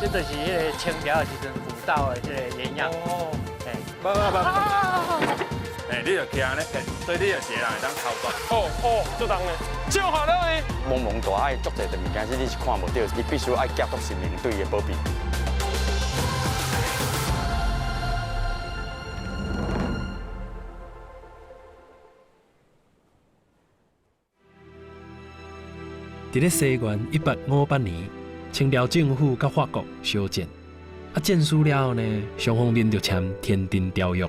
這就是彼个清朝的時陣古道的這个原樣。哦，嘿，不不不，嘿，你就徛咧，所以你就一个人會當操作。哦哦，就當咧，就好了伊。茫茫大海，足濟的物件，是你是看無著，你必須愛夾到神明對伊的保庇。佇咧西元1858年，清朝政府佮法國相戰，啊戰輸了後呢，雙方面就簽《天津條約》，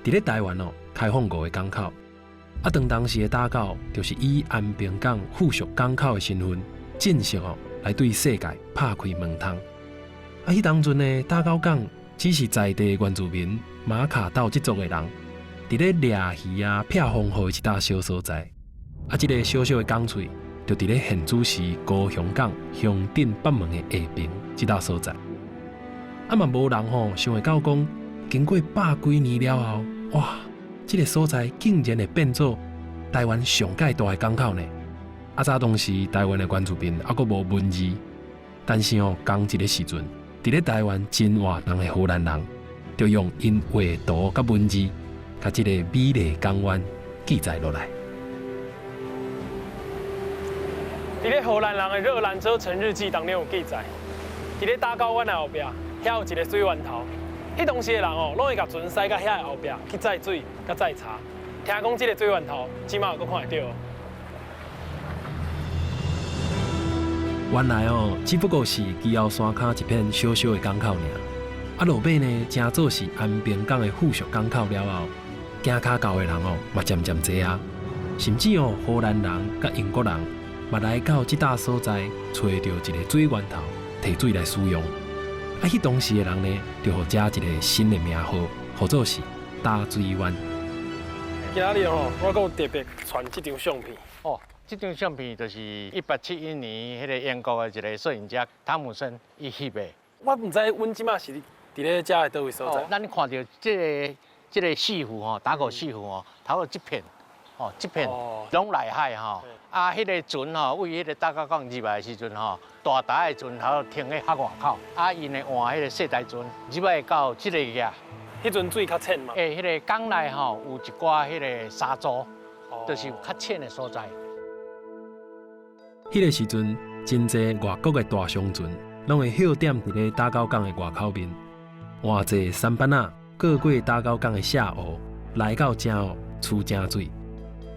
佇咧台灣哦開放五个港口。啊，當當時的打狗就是以安平港附屬港口的身份，正式哦來對世界拍開門窗。啊，彼當陣呢，打狗港只是在地原住民馬卡道這族的人，佇咧掠魚啊、避風雨的一搭小所在。啊，這个小小的港喙，就佇咧現主時高雄港鄉鎮北門的下爿這搭所在。啊嘛無人吼想會到講，經過百幾年了後，哇！這个所在竟然會變做台灣上蓋大的港口呢！啊，早當時台灣的原住民猶閣無文字，但是哦，仝一个時陣，佇咧台灣真活動的荷蘭人，就用𪜶畫圖佮文字，共這个美麗港灣記載落來。佇咧荷蘭人的《熱蘭遮城日記》當中有記載，佇咧打狗灣的後壁，遐有一个水源頭。彼當時的人哦，攏會共船駛到遐的後壁去載水、佮載茶。聽講這个水源頭，這馬閣看會著。原來哦，只不過是基翱山跤一片小小的港口爾。啊，落尾呢，成做是安平港的附屬港口了後，行跤到的人哦，嘛漸漸濟啊。甚至哦，荷蘭人佮英國人嘛來到這搭所在，揣著一个水源頭，提水來使用。啊，彼當時的人呢，就予遮一个新的名號，號做是打水灣。今仔日吼，我閣有特別傳這張相片。哦，這張相片就是1871年彼个英國的一个攝影家湯姆森伊翕的。我毋知阮這馬是佇咧遮的佗位所在。咱看著這个四湖吼，打狗四湖吼，頭這片，哦，這片攏內海吼。啊，彼个船吼，位彼个打狗港入來的時陣吼，大台的船頭停咧較外口，啊，𪜶會換彼个細台船入來到這个額。彼陣水較淺嘛。欸，彼个港內吼有一寡彼个沙洲，就是較淺的所在。彼个時陣，真濟外國的大商船攏會歇踮佇咧打狗港的外口面，換坐舢舨仔過過打狗港的下湖，來到遮哦取井水。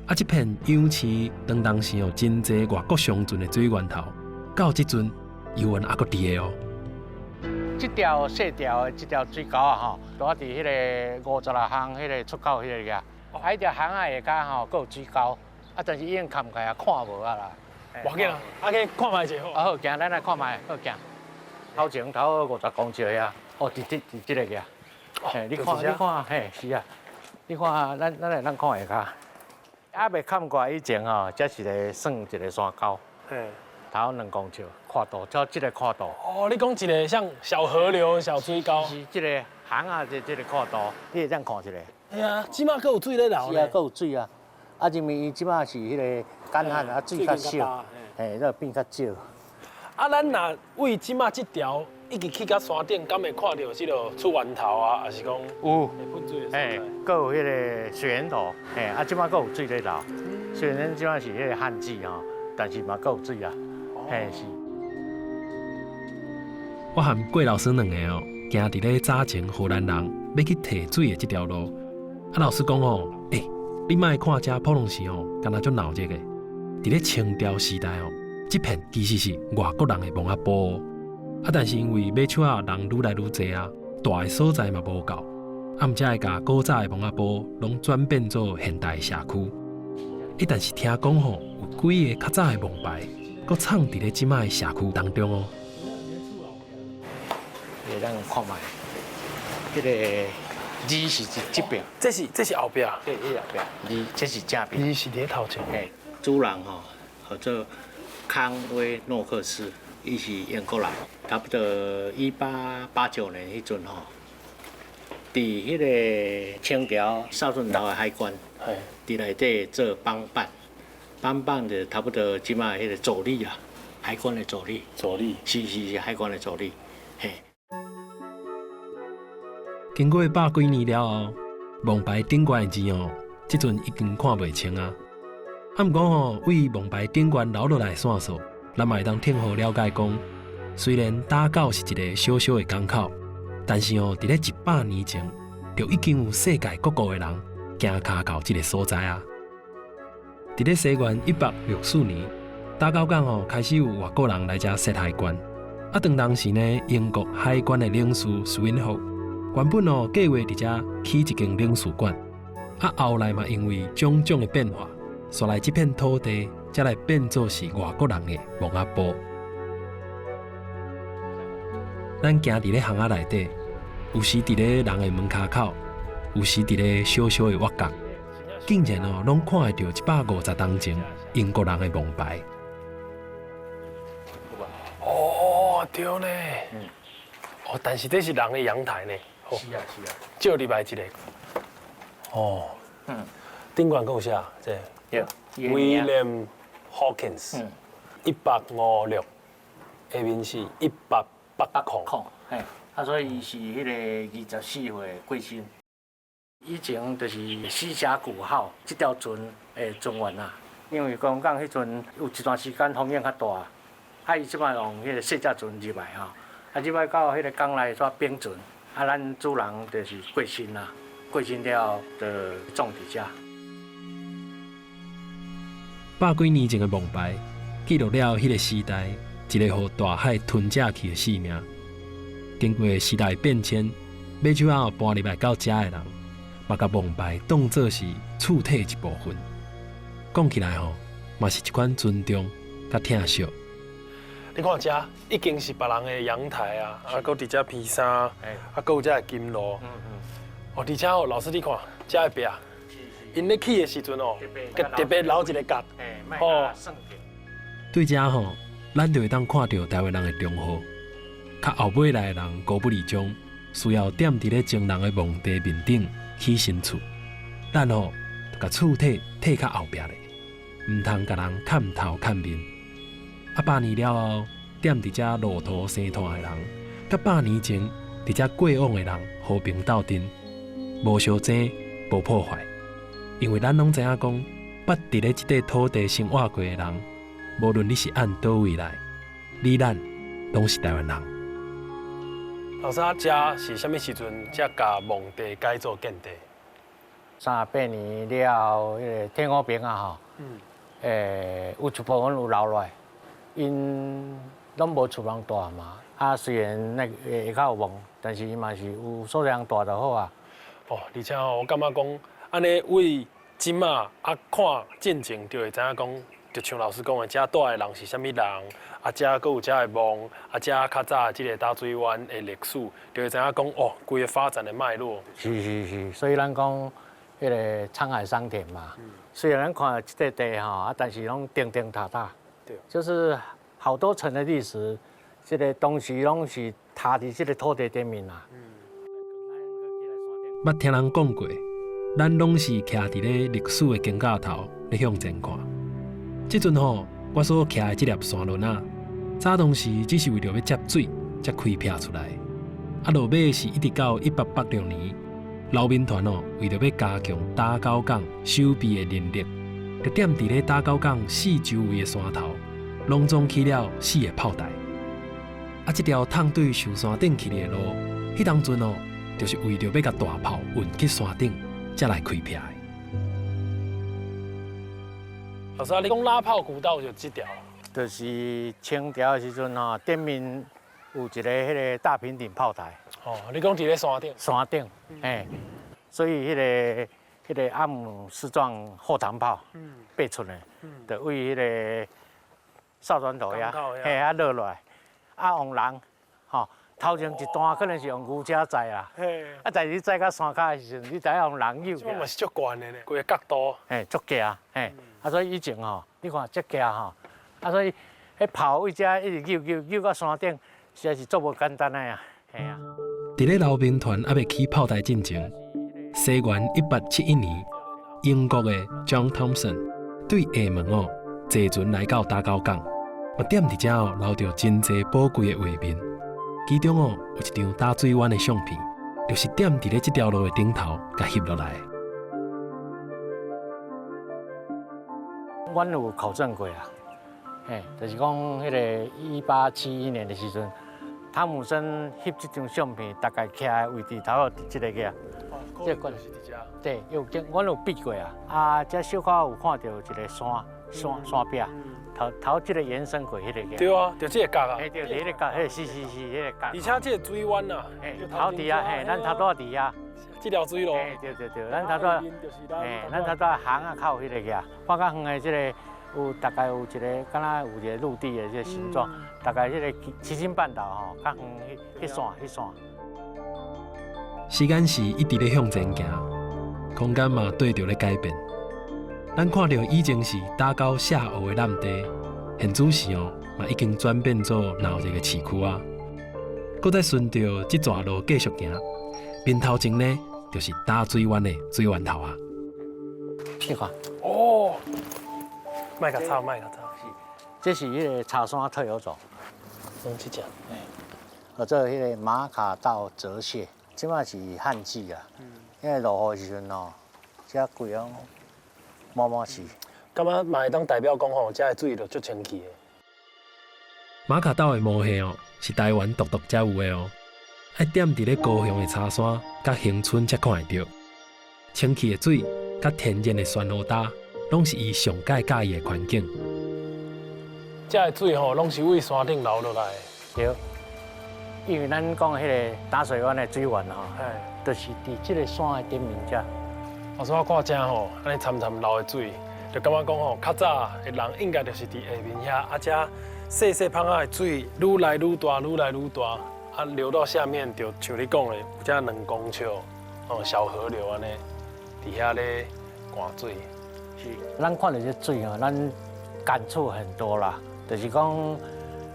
啊，這片養飼當當時哦真濟外國商船的水源頭，到這陣猶原猶閣佇个哦。這條細條的這條水溝啊吼，拄仔佇彼个56巷彼个出口彼个額，啊，彼條巷仔下跤吼，閣有水溝，啊，但是已經崁起來看無啊啦。無要緊啊，啊去看覓者好。啊好，行，咱來看覓，好行。頭前頭50公尺遐，哦，佇這個額，嘿，你看，你看，嘿，是啊，你看，咱來咱看下跤，猶未崁過來以前吼，這是個算一个山溝，嘿，頭2公尺闊度，這這个闊度。哦，你講一个像小河流、小水溝。是這个巷仔這這个闊度，你會當看一下。哎呀，這馬閣有水咧流。是啊，閣有水啊。啊，因為伊這馬是彼个乾旱啊，水較少，嘿，才變較少。啊，咱若位這馬這條一直去到山頂，敢會看著這个出源頭啊？還是講有？會噴水的所在。嘿，閣有彼个水源頭，嘿，啊，這馬閣有水咧流。雖然這馬是彼个旱季吼，但是嘛閣有水啊，嘿是。我和郭老師兩个哦，行佇咧早前荷蘭人欲去提水的這條路。啊，老師講哦，欸，你莫看遮普通時哦，敢若足鬧熱的。佇咧清朝時代哦，這片其實是外國人的墓仔埔。啊，但是因為買手仔人愈來愈濟啊，蹛的所在嘛無夠，啊，毋才會共古早的墓仔埔攏轉變做現代社區。欸，但是聽講吼，有幾个較早的墓牌，閣藏佇咧這馬的社區當中哦。會當看覓，這个字是佇這邊，這是後壁，這是後壁，字這是正邊，字是佇頭前。嘿，主人吼，號做康威諾克斯，伊是英國人，差不多1889年彼陣吼，佇彼个清朝孝順島的海關，佇內底做幫辦，幫辦就差不多這馬彼个助理啊，海關的助理，助理，是是是海關的助理。嘿。經過百幾年了後，墓牌頂懸的字哦，這陣已經看袂清啊。啊，毋過吼，對墓牌頂懸留落來的線索，咱嘛會當聽予了解講，雖然打狗是一个小小的港口，但是哦，佇咧100年前，就已經有世界各國的人行跤到這个所在啊。佇咧西元1864年，打狗港吼開始有外國人來遮設海關。啊，當時呢，英國海關的領事 Swinhoe 原本哦計劃佇遮起一間領事館。啊，後來嘛因為種種的變化，煞來這片土地才來變做是外國人的墓仔埔。咱行佇咧巷仔內底，有時佇咧人的門跤口，有時佇咧小小的挖角，竟然哦攏看會著150冬前英國人的墓牌。哦，對呢。哦，但是這是人的陽台呢。是啊，是啊。借入來一个。哦。頂懸閣有寫這對。 William Hawkins，1856，下面是1880。空，嘿，啊，所以伊是彼个24歲過身。以前就是西峽谷號這條船的船員啊，因為講講彼陣有一段時間風湧較大，啊，伊這擺用彼个細隻船入來吼，啊，入來到彼个港內煞冰船，啊，咱主人就是過身啊，過身了後就葬佇遮。百幾年前的墓牌，記錄了彼个時代一個予大海吞食去的性命。經過時代變遷，尾手仔搬入來到遮的人，嘛共墓牌當做是厝體一部分。講起來吼，嘛是一款尊重佮疼惜。你看遮已經是別人的陽台啊，啊，閣佇遮披衫，啊，閣有遮的金爐。哦，而且哦，老師你看，遮的壁，𪜶咧起的時陣哦，閣特別留一个角，哦。對遮吼，咱就會當看著台灣人的忠厚。較後尾來的人高不離章，需要踮佇咧前人的墓地面頂起新厝。咱吼，就共厝體退較後壁咧，毋通共人崁頭崁面。啊，百年了後，踮佇遮落土生炭的人，佮百年前佇遮過往的人和平鬥陣，無相爭，無破壞。因為咱攏知影講，捌佇咧這塊土地生活過的人，無論你是按佗位來，你咱攏是台灣人。老師啊，遮是啥物時陣才共墓地改做建地？ 38年了後，彼个天后坪啊吼，有一部分有留落來，𪜶攏無厝通住嘛。啊，雖然那個下跤有墓，但是伊嘛是有所在通住就好啊。哦，而且吼，我感覺講，按呢對這馬啊看進前就會知影講，就像老師講的，遮住的人是啥物人，啊，遮閣有遮的墓，啊，遮較早這个打水灣的歷史，就會知影講哦，規个發展的脈絡。是是是，所以咱講彼个滄海桑田嘛。雖然咱看這塊地吼，啊，但是攏釘釘塔塔，就是好多層的歷史，這个東西攏是塌佇這个土地頂面啦。捌聽人講過，咱攏是徛佇咧歷史的肩胛頭咧向前看。這陣吼，我所徛的這粒山崙仔，早當時只是為著欲接水才開闢出來。啊，落尾是一直到1886年，勞民團哦，為著欲加強打狗港守備的能力，就踮佇咧打狗港四周圍的山頭，攏總起了四个炮台。啊，這條通對壽山頂去的路，彼當陣哦，就是為著欲共大炮運去山頂，才來開闢的。老師啊，你講拉炮古道就這條？就是清朝的時陣吼，頂面有一个彼个大平頂炮台。哦，你講佇咧山頂？山頂，嘿，所以彼个阿姆斯壯後膛炮，爬出來，就對彼个哨磚頭遐，嘿，啊落落來，啊用人，吼，頭前一段可能是用牛車載啦，啊，但是你載到山跤的時陣，你知影用人扭。這嘛是足懸的呢，規个角度。嘿，足崎，嘿，啊，所以以前吼，你看這崎吼，啊，所以彼炮對遮一直扭扭扭到山頂，實在是足無簡單的啊，嘿啊。佇咧劉銘傳猶未起炮台進前，西元1871年，英國的 John Thompson 對廈門哦坐船來到打狗港，嘛踮佇遮哦留著真濟寶貴的畫面。其中哦有一張打水灣的相片，就是踮佇咧這條路的頂頭，共翕落來。阮有考證過啊，嘿，就是講彼个1871年的時陣，湯姆生翕這張相片，大概徛的位置頭佇這个個。這個就是佇遮。對，有見，阮有比過啊。啊，這小可有看著一个山山山壁，頭頭這个延伸過彼个個。對啊，就這个角啊。嘿，對，彼个角，嘿，是是是，彼个角。而且這个水灣啊，嘿，頭佇啊，嘿，咱頭拄佇遐。這條水路。嘿，對對對，咱頭拄，嘿，咱頭拄巷仔口彼个個，看較遠的這个有大概有一个，敢若有一个陸地的這个形狀，大概彼个旗津半島吼，較遠彼線彼線。時間是一直咧向前行，空間嘛綴著咧改變。咱看著以前是打狗下湖的濫地，現此時哦嘛已經轉變做鬧熱的市區啊。閣再順著這逝路繼續行，面頭前呢就是打水灣的水源頭啊。你看，哦，莫共吵，莫共吵。是，這是彼个柴山特有種。攏這隻。叫做彼个馬卡道澤蟹。這擺是旱季啊，因為落雨的時陣吼，這規攏滿滿是。感覺嘛會當代表講吼，這的水就足清氣的。馬卡島的毛蟹哦，是台灣獨獨才有的哦。愛踮佇咧高雄的柴山佮恆春才看會著。清氣的水佮天然的酸蚵焦，攏是伊上蓋佮意的環境。這的水吼，攏是對山頂流落來的。對。因為咱講彼个打水灣的水源吼，就是佇這个山的頂面遮。老師，我看這吼，按呢摻摻流的水，就感覺講吼，較早的人應該就是佇下面遐，啊，這細細芳仔的水愈來愈大，愈來愈大，啊，流到下面就像你講的，有這2公尺，哦，小河流按呢，佇遐咧灌水。是，咱看著這水吼，咱感觸很多啦，就是講。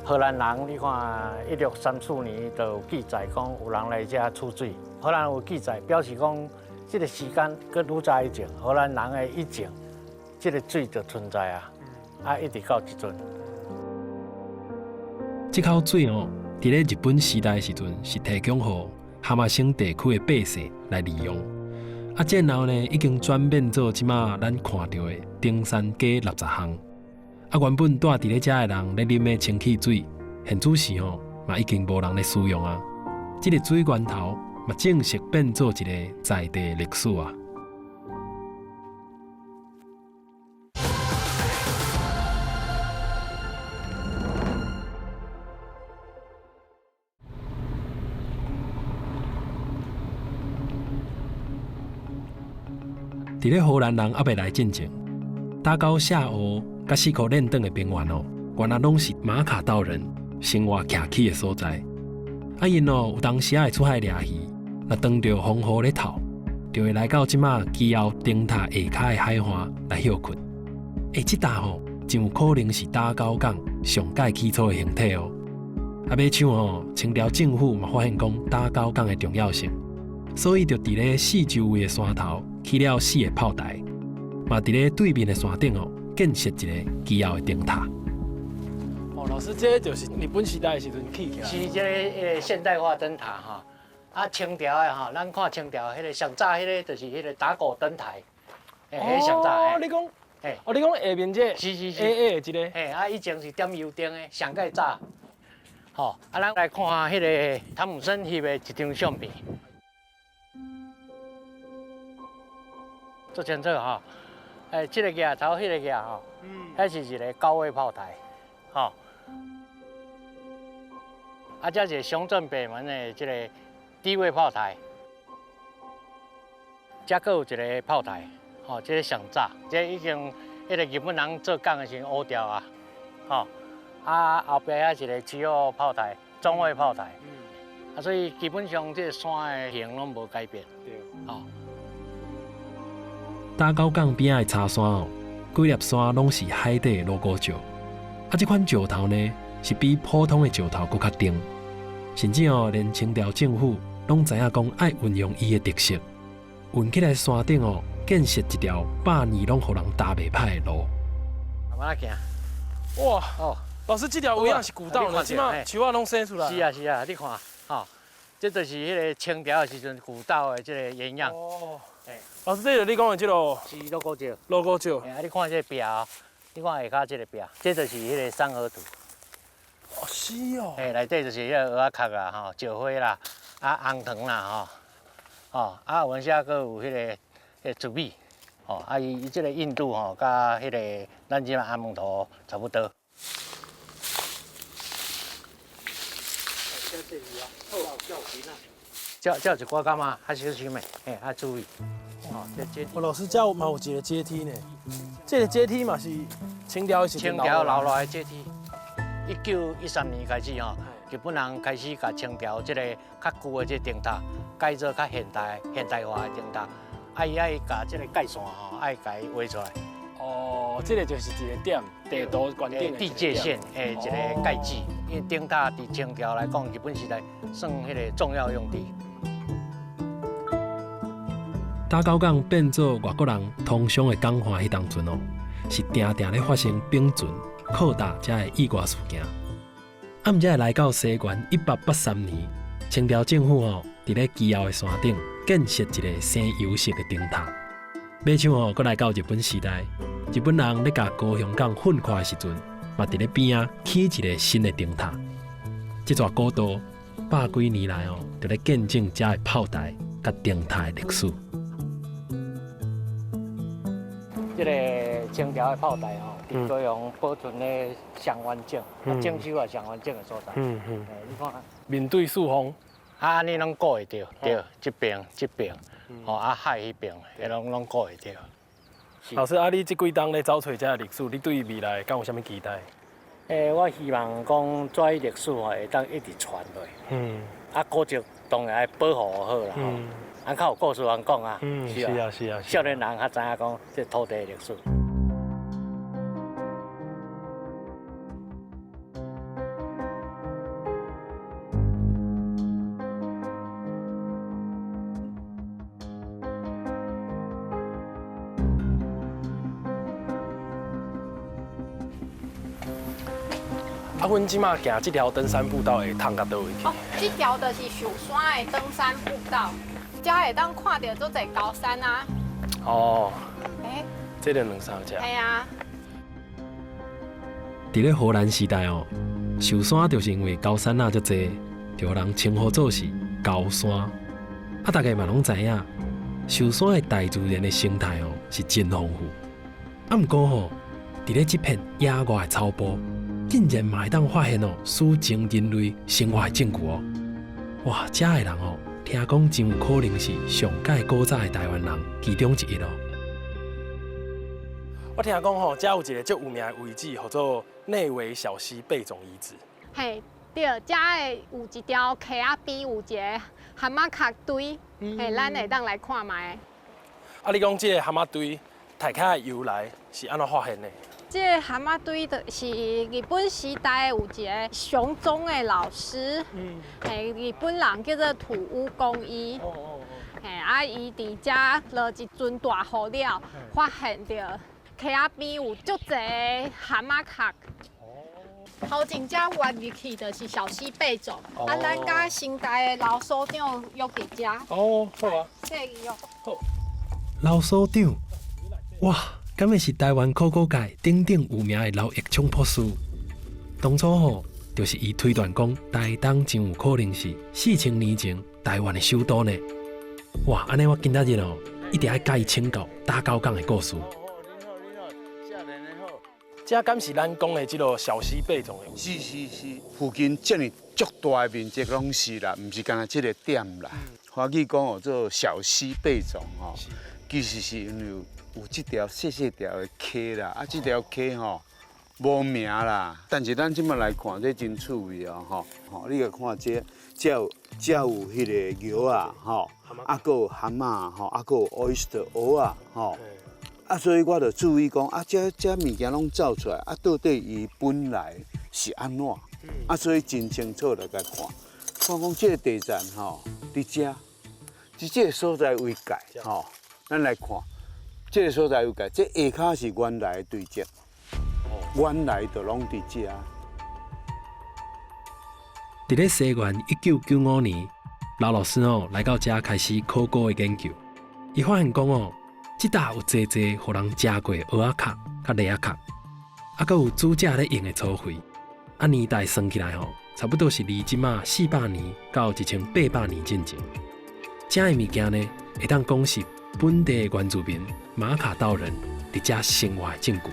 荷蘭人，你看1634年就有記載講有人來遮取水。荷蘭有記載，表示講這个時間閣愈早以前，荷蘭人的以前，這个水就存在啊，啊，一直到這陣。這口水哦，佇咧日本時代的時陣是提供予蛤蟆省地區的百姓來利用。啊，戰後呢已經轉變做這馬咱看著的登山街60巷。啊，原本住佇咧遮的人咧啉的清氣水，現此時吼嘛已經無人咧使用啊。這个水源頭嘛正式變做一个在地歷史啊。佇咧荷蘭人猶未來進前，打狗下湖佮四箍練轉的平原哦，原來攏是馬卡島人生活徛起的所在。啊，𪜶哦有當時仔會出海掠魚，若當著風雨咧透，就會來到這馬基甌燈塔下跤的海岸來歇睏。欸，這搭吼真有可能是打狗港上蓋起初的形體哦。啊，尾搶吼，清朝政府嘛發現講打狗港的重要性，所以就佇咧四周圍的山頭起了四个炮台，嘛佇咧對面的山頂哦建設一个基甌的燈塔。哦，老師，這就是日本時代的時陣起起來。是這个現代化燈塔哈。啊，清朝的吼，咱看清朝彼个上早彼个就是彼个打狗燈台，欸，彼个上早。哦，你講，哦，你講下面這個，是是是，矮矮的這个。嘿，啊，以前是點油燈的，上蓋早。吼，啊，咱來看彼个湯姆生翕的一張相片，足清楚吼。欸，這个額頭，彼个額吼，彼是一个高位炮台，吼。啊，這是上正北門的這个低位炮台，這閣有一个炮台，吼，這个上早，這已經彼个日本人做工的時陣烏掉啊，吼。啊，後壁遐一个主要炮台、中位炮台，啊，所以基本上這个山的形攏無改變，對，吼。打狗港邊仔的柴山哦，規粒山攏是海底的鑼鼓石，啊，這款石頭呢是比普通的石頭閣較重，甚至哦，連清朝政府攏知影講愛運用伊的特色，運起來山頂哦，建設一條百年攏予人踏袂歹的路。慢慢行。哇！哦，老師，這條有影是古道呢，這馬樹仔攏生出來。是啊是啊，你看，吼，這就是彼个清朝的時陣古道的這个原樣。哦。老師，這就你講的這个。是鑼鼓石。鑼鼓石。啊，你看這个壁，你看下跤這个壁，這就是彼个三合土。哦，是哦。嘿，內底就是彼个蚵仔殼啦，吼，石花啦，啊，紅糖啦，吼，吼，啊，有陣時還閣有彼个彼個竹米，吼，啊，伊伊這个印度吼，佮彼个咱這阿門圖差不多。這這有一寡感覺較小心的，嘿，較注意。哦，這階哦，老師，這嘛有一个階梯呢。這个階梯嘛是清朝的時陣清朝留落來的階梯。1913年開始吼，日本人開始共清朝這个較舊的這個燈塔改做較現代、現代化的燈塔。啊，伊愛共這个界線吼，愛共伊畫出來。哦，這个就是一个點，地圖懸頂的地界線的一个界址。因為燈塔佇清朝來講，日本時代算彼个重要用地。打狗港變做外國人通商的港灣彼當陣哦，是定定咧發生冰船擴大遮的意外事件。啊，毋才會來到西元1883年，清朝政府吼佇咧基奧的山頂建設一个生油式的燈塔。尾手吼，閣來到日本時代，日本人咧共高雄港分開的時陣，嘛佇咧邊仔起一个新的燈塔。這座古道百幾年來哦，就咧見證遮的炮台佮燈塔的歷史。這个清朝的炮台吼，佇高雄保存的上完整，啊，整修也上完整的所在。你看，面對四方，啊，按呢攏顧會著，對，這邊這邊，吼，啊海彼邊，彼攏攏顧會著。老師，啊，你這幾冬咧走揣遮的歷史，你對未來敢有啥物期待？我希望講這歷史吼會當一直傳落去。啊，古蹟當然愛保護好啦。啊，較有故事通講啊。是啊，是啊。少年人較知影講這土地的歷史。啊，阮這馬行這條登山步道會通到佗位去？哦，這條就是壽山的登山步道，遮會當看著足濟高山啊。哦。欸，這個兩三隻。係啊。佇咧荷蘭時代哦，壽山就是因為高山仔足濟，就予人稱呼做是高山。啊，大家嘛攏知影，壽山的大自然的生態哦是真豐富。啊，毋過吼，佇咧這片野外的草埔，竟然嘛會當發現哦，史前人類生活的證據哦。哇，遮的人哦，聽講真有可能是上蓋古早的台灣人其中之一哦。我聽講吼，遮有一个足有名的位置，號做內圍小溪貝冢遺址。嘿，對，遮的有一條溪仔邊有一个蛤蟆殼堆，嘿，咱會當來看覓。啊，你講這个蛤蟆堆，大概的由來是按怎發現的？這个蛤蟆堆就是日本時代有一个熊中的老師，嘿，日本人叫做土屋公一，嘿，啊，伊佇遮落一陣大雨了，發現著溪仔邊有足濟蛤蟆殼。頭前遮彎入去就是小溪貝冢，啊，咱佮新台的老所長約佇遮。哦，好啊。謝謝哦。好。老所長，哇！敢會是台灣考古界鼎鼎有名的劉奕聰博士？當初吼，就是伊推斷講，台東真有可能是4000年前台灣的首都呢。哇！按呢我今仔日哦，一定愛共伊請教打狗港的故事。這敢是咱講的這个小溪貝冢的？是是是，附近這麼足大的面積攏是啦，毋是干焦這个點啦。華語講哦，做小溪貝冢吼，其實是因為有這條細細條的溪啦，啊，這條溪吼無名啦，但是咱這馬來看，這真趣味哦，吼吼，你來看這，這有這有彼个魚仔吼，啊，閣有蛤蟆吼，啊，閣有 oyster 蚵仔吼，啊，所以我就注意講，啊，這這物件攏走出來，啊，到底伊本來是按怎？啊，所以真清楚來共看，看講這个地層吼，佇遮，佇這个所在為界吼，咱來看。這个所在有界，這下跤是原來的堆積，原來就攏佇遮。佇咧西元1995年，劉老師哦來到遮開始考古的研究。伊發現講哦，這搭有濟濟予人食過蚵仔殼、佮螺仔殼，啊，閣有煮食咧用的粗廢。啊，年代算起來吼，差不多是離這馬400年到1800年進前。遮的物件呢，會當講是本地的原住民馬卡道人佇遮生活的證據。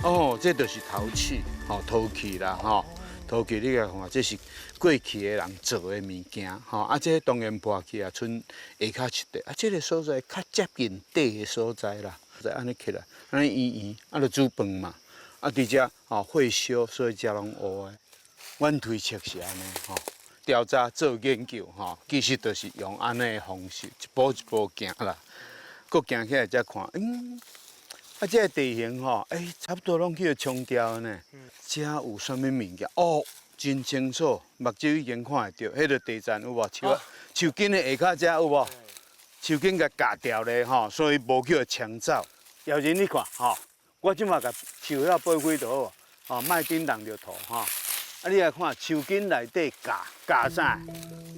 哦，這就是陶器，吼，陶器啦，吼，陶器你來看，這是過去的人做的物件，吼，啊，這當然破去啊，賰下跤一塊，啊，這个所在較接近底的所在啦，就按呢起來，按呢圓圓，啊，就煮飯嘛，啊，佇遮吼火燒，所以遮攏烏的。阮推測是按呢，吼，調查做研究，吼，其實就是用按呢的方式，一步一步行啦，閣行起來才看，啊，這个地形吼，欸，差不多攏去予沖掉呢。遮有啥物物件？哦，真清楚，目睭已經看會著，彼个地層有無？樹樹根的下跤遮有無？樹根共鉸掉咧吼，所以無去予沖走。姚仁，你看吼，我這馬共樹遐撥開就好，吼，莫叮當著塗吼。啊，你來看樹根內底鉸鉸啥？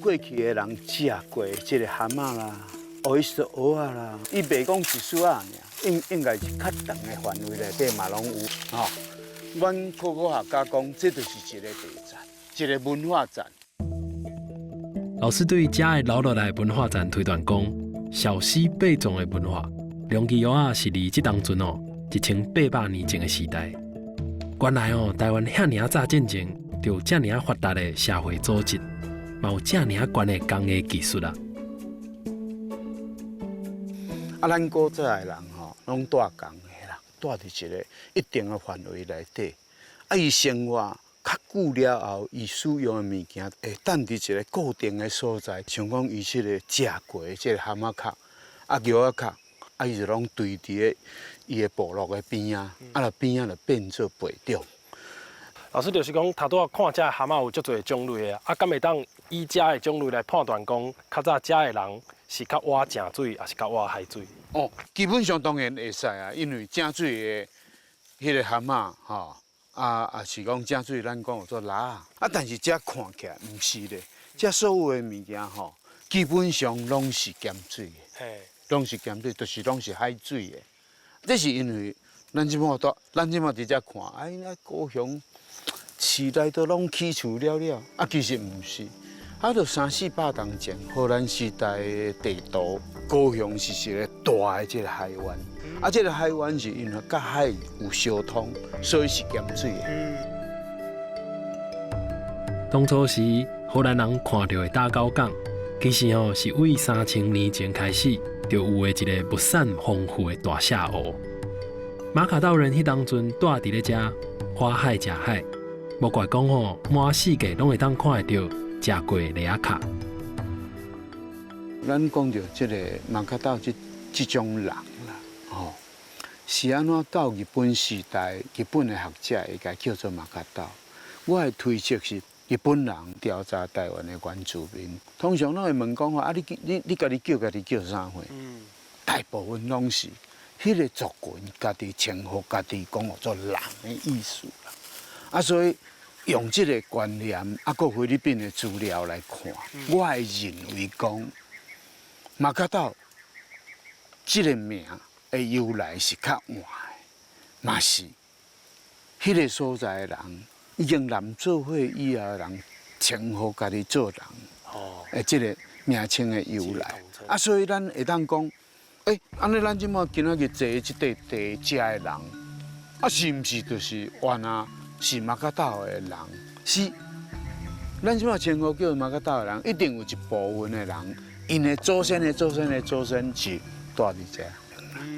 過去的人食過這个蚶仔啦。哦，伊是蚵仔啦，伊袂講一絲仔爾，應應該是較長的範圍內底嘛攏有吼。阮考古學家講，這就是一个地層，一个文化層。老師對遮的留落來文化層推斷講，小溪貝種的文化，龍基蚵仔是離這當陣哦1800年前的時代。原來哦，台灣遐爾早進前，就有遮爾發達的社會組織，嘛有遮爾懸的工藝技術啊。啊，咱古早的人吼，攏住仝的啦，住佇一个一定的範圍內底。啊，伊生活較久了後，伊使用的物件會等佇一個固定的所在，像講伊這个食過的這个蚶仔殼、啊蚵仔殼，啊伊就攏堆佇个伊的部落的邊仔，啊，若邊仔就變做貝種。老師就是講，頭拄仔看遮蚶仔有足濟種類的，啊，敢會當以遮的種類來判斷講，較早遮的人是較倚井水，抑是較倚海水？哦，基本上當然會使啊，因為井水的彼个蚶仔吼，啊，也是講井水，咱講有做螺仔，啊，但是遮看起來毋是咧，遮所有的物件吼，基本上攏是鹹水的，攏是鹹水，就是攏是海水的。這是因為咱這馬蹛，咱這馬佇遮看，哎，那高雄市內都攏起厝了了，啊，其實毋是。啊，就三四百年前，荷蘭時代的地圖，高雄是一个大的這个海灣，啊，這个海灣是因為佮海有相通，所以是鹹水的。當初時，荷蘭人看著的打狗港，其實哦是為3000年前開始就有的一个物產豐富的大瀉湖。馬卡道人彼當陣蹛佇咧遮，看海食海，無怪講吼，滿四界攏會當看會著食過螺仔殼。咱講著這个馬卡道這這種人啦，吼，是按怎到日本時代，日本的學者會共叫做馬卡道。我的推測是，日本人調查台灣的原住民，通常攏會問講吼，啊，你你你家己叫家己叫啥貨？大部分攏是彼个族群家己稱呼家己講做人的意思啦。啊，所以用這个觀念，啊，閣菲律賓的資料來看，我會認為講馬卡道這个名的由來是較晚的，嘛是彼个所在的人已經南做伙以後的人稱呼家己做人，的這个名稱的由來。啊，所以咱會當講，欸，按呢咱這馬今仔日坐這塊地遮的人，啊，是毋是就是原來是馬卡道的人？是，咱這馬稱呼叫馬卡道的人，一定有一部分的人，𪜶的祖先的祖先的祖先是蹛佇遮。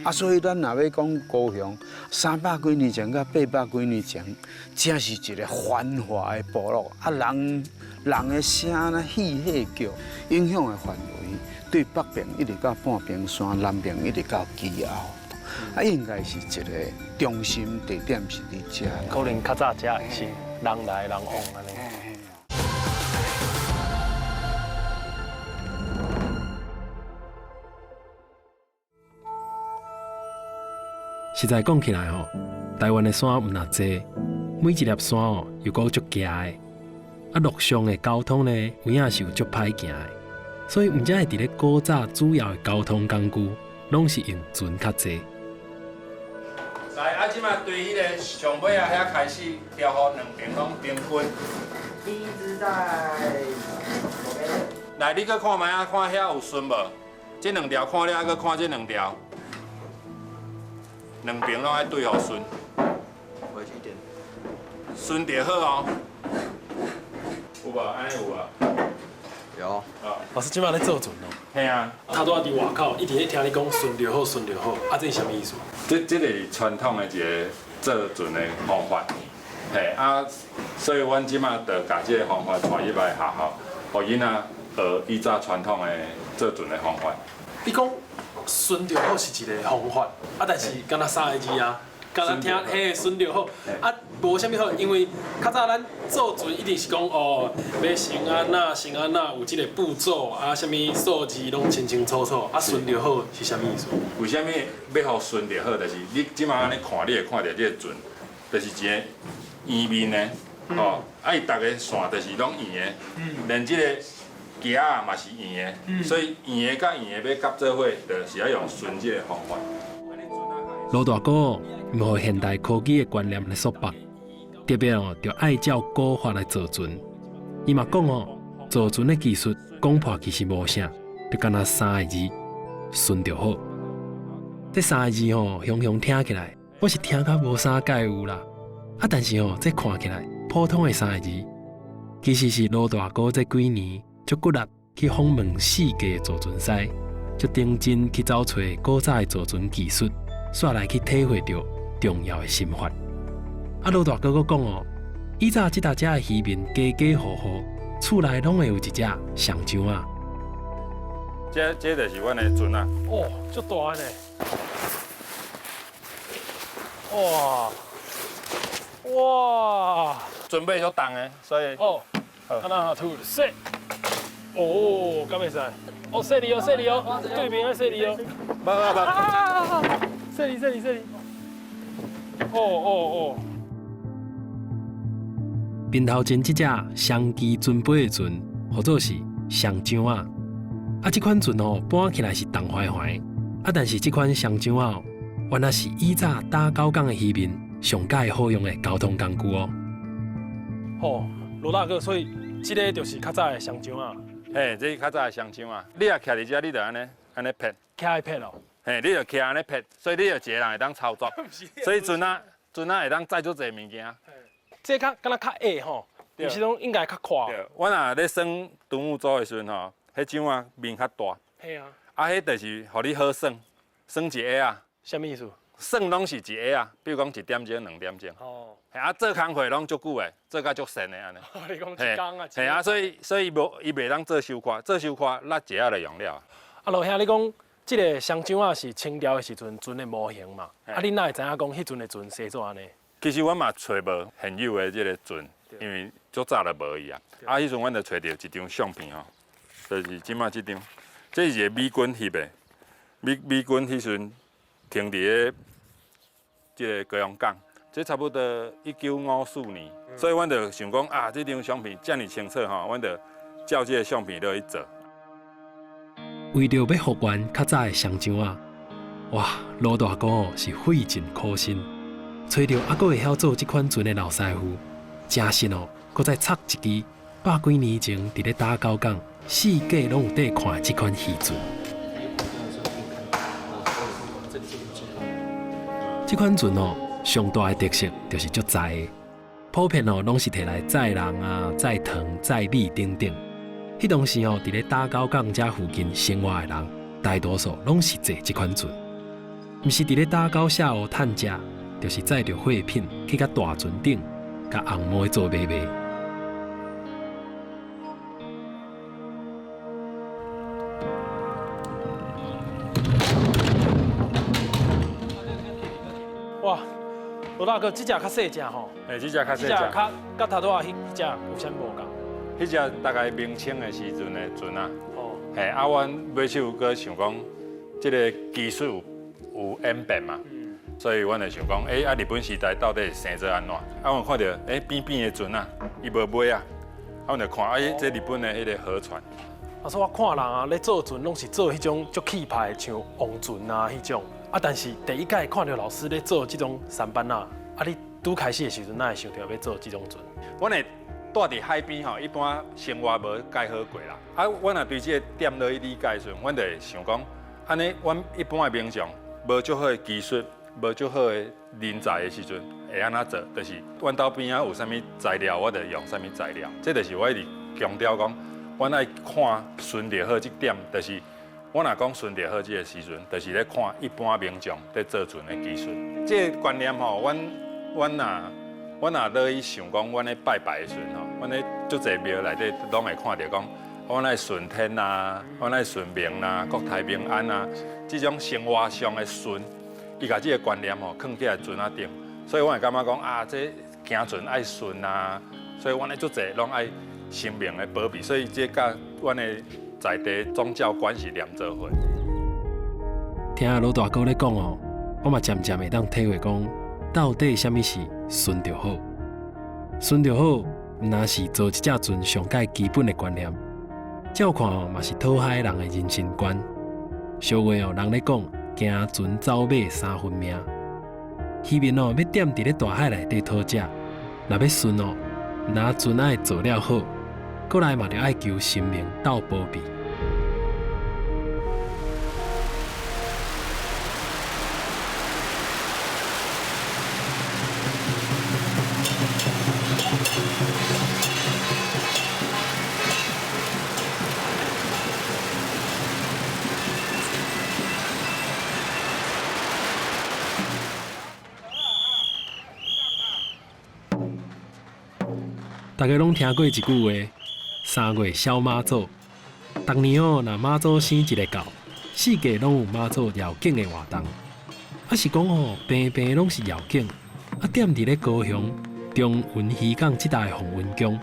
啊，所以咱若欲講高雄300幾年前佮800幾年前，這是一个繁華的部落，啊，人人的聲呢，戲戲叫，影響的範圍對北邊一直到半屏山，南邊一直到基澳，啊，應該是一个中心地點是佇遮。可能較早遮是人來人往按呢。實在講起來吼，台灣的山毋若濟，每一粒山哦又閣足崎的。啊，陸上的交通呢，有影是有足歹行的，所以毋才會佇咧古早主要的交通工具，攏是用船較濟。來，啊，這馬對彼个上尾仔遐開始調予兩邊攏平均。第一支在左邊。來，你閣看覓仔，看遐有順無？這兩條看了，閣看這兩條，兩邊攏愛對予順。回去一點。順就好哦。有無？按呢有無？有。老師這馬咧做船哦。嘿啊。頭拄仔佇外口一直咧聽你講順就好，順就好，啊，這是啥物意思？這個是傳統的一个做船的方法，嘿啊，所以阮這馬就共這个方法帶入來學校，予囡仔學以早傳統的做船的方法。你講順就好是一个方法，啊，但是敢若三个字啊。敢若聽彼順就好，啊，無啥物好，因為較早咱做船一定是講哦，欲先按怎先按怎，有這个步驟啊，啥物數字攏清清楚楚，啊，順就好是啥物意思？為啥物欲予順就好？就是你這馬按呢看，你會看著這个船，就是一个圓面的，吼，啊，伊逐个線就是攏圓的，連這个屐仔嘛是圓的，所以圓的佮圓的欲夾做伙，就是愛用順這个方法。盧大哥毋予現代科技的觀念來束縛，特別哦，著愛照古法來造船。伊嘛講哦，造船的技術講破其實無啥，就干焦三个字：順就好。這三个字吼，雄雄聽起來，我是聽甲無啥蓋有啦。啊，但是吼，這看起來普通的三個字，其實是盧大哥這幾年足骨力去訪問四界的造船師，足認真去走揣古早的造船技術。煞來去體會著重要的心法。啊，盧大哥閣講哦，以早這搭遮的漁民家家戶戶厝內攏會有一隻雙槳仔。這就是阮的船仔。哦，足大呢！哇哇，準備足重的，所以哦，啊那吐洗。哦，敢會使？哦，細膩哦，細膩哦，對面愛細膩哦。無無無。細膩細膩細膩。哦哦哦。面頭前這隻雙機船尾的船，號做是雙槳仔。啊，這款船哦，搬起來是重懷懷。啊，但是這款雙槳仔哦，原來是以早打狗港的漁民上蓋好用的交通工具哦。哦，羅大哥，所以這个就是較早的雙槳仔。嘿，這是較早的雙槳仔。你若徛佇遮，你就按呢按呢撇。徛來撇哦。嘿，你就徛按呢撇，所以你就一個人會當操作。所以船仔船仔會當載足濟物件。這較敢若較矮吼，毋是講應該較闊。對，阮若咧耍獨木舟的時陣吼，彼槳仔面較大。嘿啊。啊，彼就是予你好耍，耍一下仔。啥物意思？耍攏是一下仔，比如講一點鐘、兩點鐘。哦。啊，做工課攏足久的，做甲足神的按呢。你講一工啊？嘿啊，所以無伊袂當做傷快，做傷快，咱一下就用了。啊，羅兄，你講這个雙槳仔是清朝的時陣船的模型嘛？啊，你哪會知影講彼陣的船生做按呢？其實阮嘛揣無現有的這个船，因為足早就無伊啊。啊，彼陣阮就揣著一張相片吼，就是這馬這張，這是一个美軍翕的，美軍彼陣停佇咧這个高雄港，這差不多1954年，所以阮就想講啊，這張相片遮爾清楚吼，阮就照這个相片落去做。為著欲復原較早的雙槳仔，哇，盧大哥哦是費盡苦心，揣著猶閣會曉做這款船的老師傅，誠實哦，閣再插一支百幾年前佇咧打狗港四界攏有佇看的這款漁船。這款船哦，上大的特色就是足載的，普遍哦攏是提來載人啊、載糖、載米等等。彼當時哦，佇咧打狗港遮附近生活的人，大多數攏是坐這款船，毋是佇咧打狗下湖趁食，就是載著貨品去佮大船頂，共紅毛做買賣。哇，羅大哥，這隻較細隻吼？嘿，這隻較細隻。這隻較佮頭拄仔彼隻有啥無仝？彼隻大概明清的時陣的船仔。哦。嘿，啊，阮尾手閣想講，這个技術有演變嘛，所以阮就想講，啊，日本時代到底是生做按怎？啊，阮看著，扁扁的船仔，伊無尾仔，啊，阮就看，哎，這日本的彼个河船。啊，所以我看人啊，咧做船攏是做彼種足氣派的，像王船啊彼種。啊，但是第一擺看著老師咧做這種舢舨仔，啊，你拄開始的時陣，哪會想著欲做這種船？阮會蹛佇海邊吼，一般生活無蓋好過啦。啊，阮若對這個點落去理解的時陣，阮就會想講，按呢，阮一般的民眾無足好的技術，無足好的人才的時陣，會按怎做？就是阮兜邊仔有啥物材料，我就用啥物材料。這就是我一直強調講，阮愛看順著好這點，就是我若講順著好這个時陣，就是咧看一般民眾咧做船的技術。這个觀念吼，阮若落去想講，阮咧拜拜的時陣吼，阮咧足濟廟內底攏會看著講，阮愛順天啊，阮愛順民啊，國泰民安啊，這種生活上的順，伊共這个觀念吼，囥起來船仔頂，所以阮會感覺講啊，這行船愛順啊，所以阮咧足濟攏愛神明的保庇，所以這佮阮的在地宗教關係連做伙。聽老大哥咧講哦，我嘛漸漸會當體會講，到底啥物是順著好？順著好，毋但是做一隻船上蓋基本的觀念。照看哦，嘛是討海人的人生觀。俗話哦，人咧講，行船走馬三分命。漁民哦，欲踮佇咧大海內底討食，若欲順哦，毋但船愛做了好，閣來嘛著愛求神明鬥保庇。大家攏聽過一句話：三月痟媽祖。逐年哦，若媽祖生日會到，四界攏有媽祖繞境的活動。啊是講吼，平平攏是繞境。啊，踮佇咧高雄中雲漁港這帶的鳳雲宮，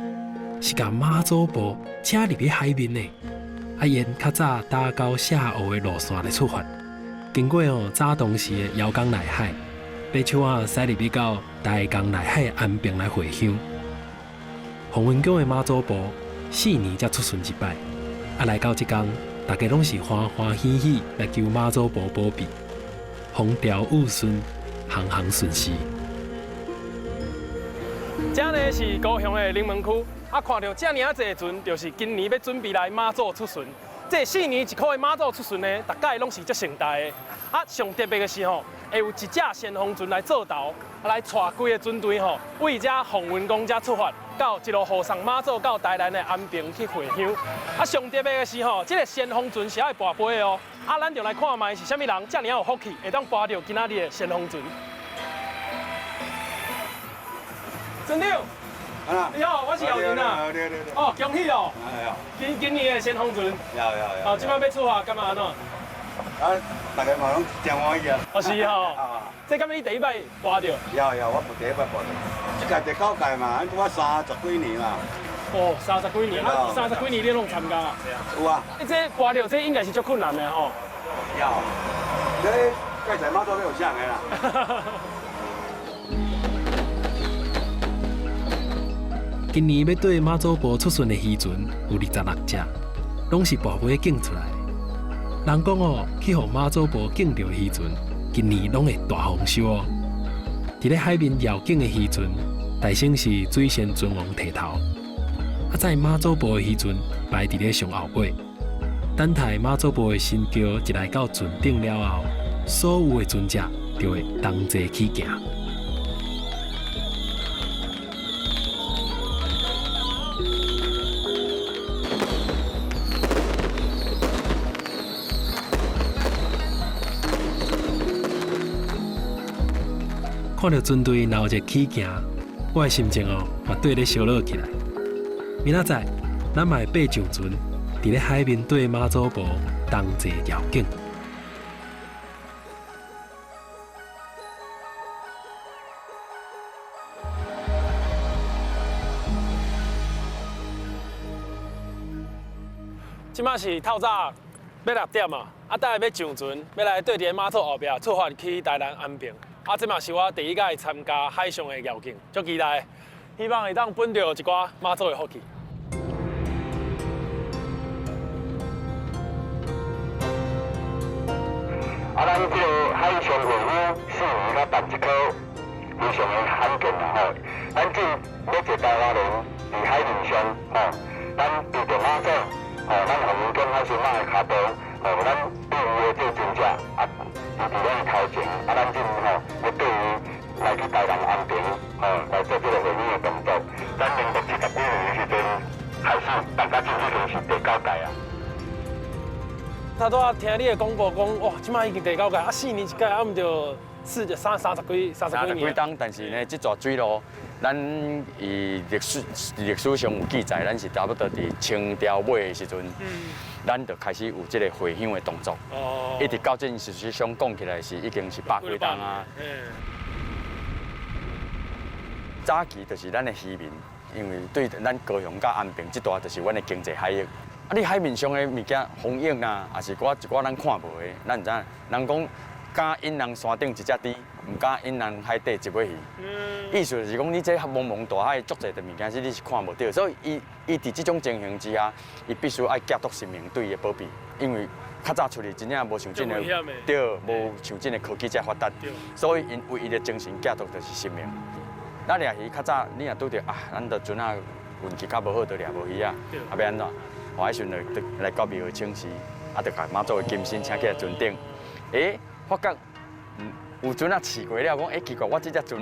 是共媽祖婆請入去海面的。啊，沿較早打溝卸湖的路線來出發，經過哦早當時的姚江內海，爬手仔駛入去到台江內海安平來回鄉。鳳雲宮的媽祖婆4年才出巡一擺，啊，來到這工，大家攏是歡歡喜喜來求媽祖婆保庇，風調雨順，行行順遂。這呢是高雄的龍門區，啊，看著遮爾仔濟船，就是今年欲準備來媽祖出巡。這4年一箍的媽祖出巡呢，逐擺攏是足盛大的。啊，上特別的是吼，會有一隻先鋒船來做頭，啊，來帶規个船隊吼，為遮鳳雲宮遮出發，到一路護送媽祖到台南的安平去回鄉。啊，上特別的是吼，這个先鋒船是愛跋杯的哦。啊，咱就來看覓是啥物人遮爾有福氣，會當跋著今仔日的先鋒船。船長，你好，我是姚林啊。哦，恭喜哦！今年的先鋒船。有有有。哦，這擺欲出發，感覺按怎？啊，大家嘛攏真歡喜啊。哦，是吼。這敢是你第一擺跋著？有有，我無第一擺跋著。這屆第九屆嘛，拄啊30幾年嘛。哦，30幾年，啊，30幾年你攏參加啊？有啊。你這跋著這應該是足困難的吼。有。這蓋在媽祖有啥的啦？今年欲綴媽祖婆出巡的漁船有26隻，攏是跋杯競出來的。人講哦，去予媽祖婆敬著漁船，今年攏會大豐收哦。佇咧海面繞境的漁船，大省是水仙船王提頭，啊，載媽祖婆的漁船排佇咧上後尾。等待媽祖婆的神轎一來到船頂了後，所有的船隻就會同齊起行。看著船隊鬧熱起行，我的心情哦嘛綴咧燒熱起來。明仔載，咱嘛會爬上船，佇咧海面綴媽祖婆同齊繞境。這擺是透早欲6點啊，啊，等下欲上船，欲來綴佇媽祖後壁出發去台南安平。啊，這嘛是我第一擺參加海上的繞境，足期待，希望會當分著一寡媽祖的福氣。這个海上回鄉4年才辦一顆，非常的罕見啦吼。咱這每一個台灣人佇海面上吼，咱對著媽祖吼，咱予因講海巡媽的跤步吼，咱對伊的這個尊重啊，伊佇咱的頭前啊，咱這吼欲對伊來去台南安平吼來做這個回鄉的動作。咱民國70幾年的時陣開始，大家這已經是第九屆啊。頭拄仔聽你的廣播講，哇，這擺已經第九屆，啊，4年一屆，啊，毋就四三三十幾三十幾年。三十幾冬，但是呢，這座水路，咱伊歷史歷史上有記載，咱是差不多佇清朝尾的時陣，咱就開始有這個回鄉的動作。哦。一直到這事實上講起來是已經是百幾冬啊。早期就是咱的漁民，因為對咱高雄佮安平這帶就是阮的經濟海域。啊！你海面上的物件，風影啊，也是寡一寡咱看無的，咱毋知影。人講敢引人山頂一隻豬，毋敢引人海底一尾魚。意思就是講，你這茫茫大海，足濟的物件是你是看無著。所以，伊伊佇這種情形之下，伊必須愛寄託神明對伊的保庇，因為較早出去真正無像這个，對，無像這个科技遮發達。所以，𪜶唯一的精神寄託就是神明。咱掠魚較早，你若拄著啊，咱著船仔運氣較無好，就掠無魚啊，啊欲按怎？我彼時陣就來到廟請示，啊，就共媽祖的金身請起來船頂。欸，發覺有船仔試過了，講欸奇怪，我這隻船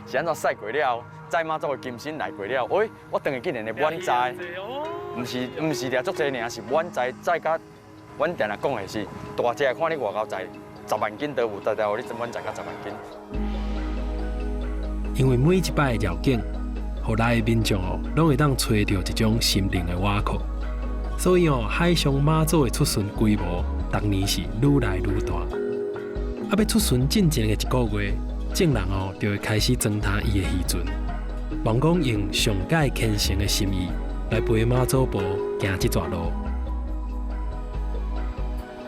是按怎駛過了，載媽祖的金身來過了，喂，我轉去竟然會滿載，毋是毋是掠足濟爾，是滿載載甲，阮定定講的是大隻看你外夠載10萬斤都有，定定予你滿載甲10萬斤。因為每一擺的繞境，予來的民眾哦，攏會當揣著一種心靈的倚靠。所以哦，海上媽祖的出巡規模，逐年是愈來愈大。啊，欲出巡進前的一個月，眾人哦就會開始裝擔伊的漁船，望講用上蓋虔誠的心意來陪媽祖婆行這逝路。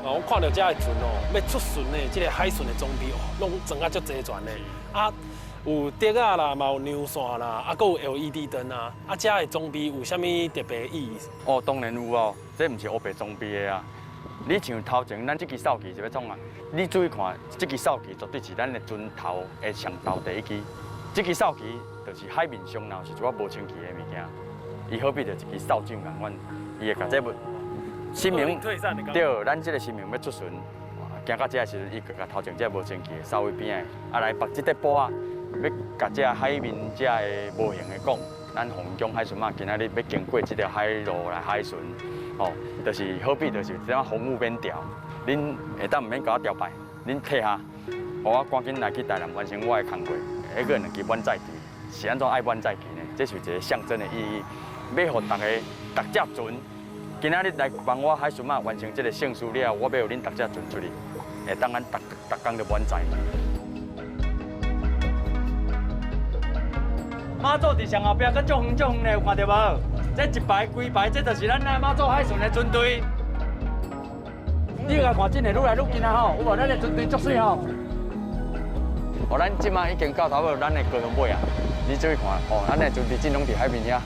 啊，我看著這个船哦，欲出巡的這个海巡的裝備哦，攏裝甲足齊全的。啊，有竹仔啦，嘛有牛線啦，啊，閣有 LED 燈啊。啊，這个裝備有啥物特別意義？哦，當然有哦，這毋是烏白裝備的啊。你像頭前咱這支掃旗是欲創啊？你注意看，這支掃旗絕對是咱的船頭的上頭第一支。這支掃旗就是海面上若有一寡無清氣的物件，伊好比就一支掃帚仝款，伊會共這物。神明對，咱這个神明欲出巡，行到這个時陣，伊就共頭前這个無清氣的掃去邊仔，啊來縛這塊布仔，欲共這海面這个無形的講，咱鳳江海巡仔今仔日欲經過這條海路來海巡，吼，就是好比就是這種風雨免調，恁會當毋免共我朝拜，恁退下，予我趕緊來去台南完成我的工課。彼个兩支滿載旗是按怎愛滿載旗呢？這是一個象徵的意義，欲予逐个逐隻船。今仔日來幫我海巡仔完成這個聖事了後，我欲予恁逐隻船出去，會當咱逐逐工都滿載。媽祖佇上後壁，閣足遠足遠的，有看著無？這一排規排，這就是咱啊媽祖海巡的船隊。你共看，真的愈來愈近啊吼！有無？咱的船隊足媠吼。哦，咱這擺已經到頭尾，咱的高雄尾啊。你注意看，哦，咱的船隊真攏佇海面遐。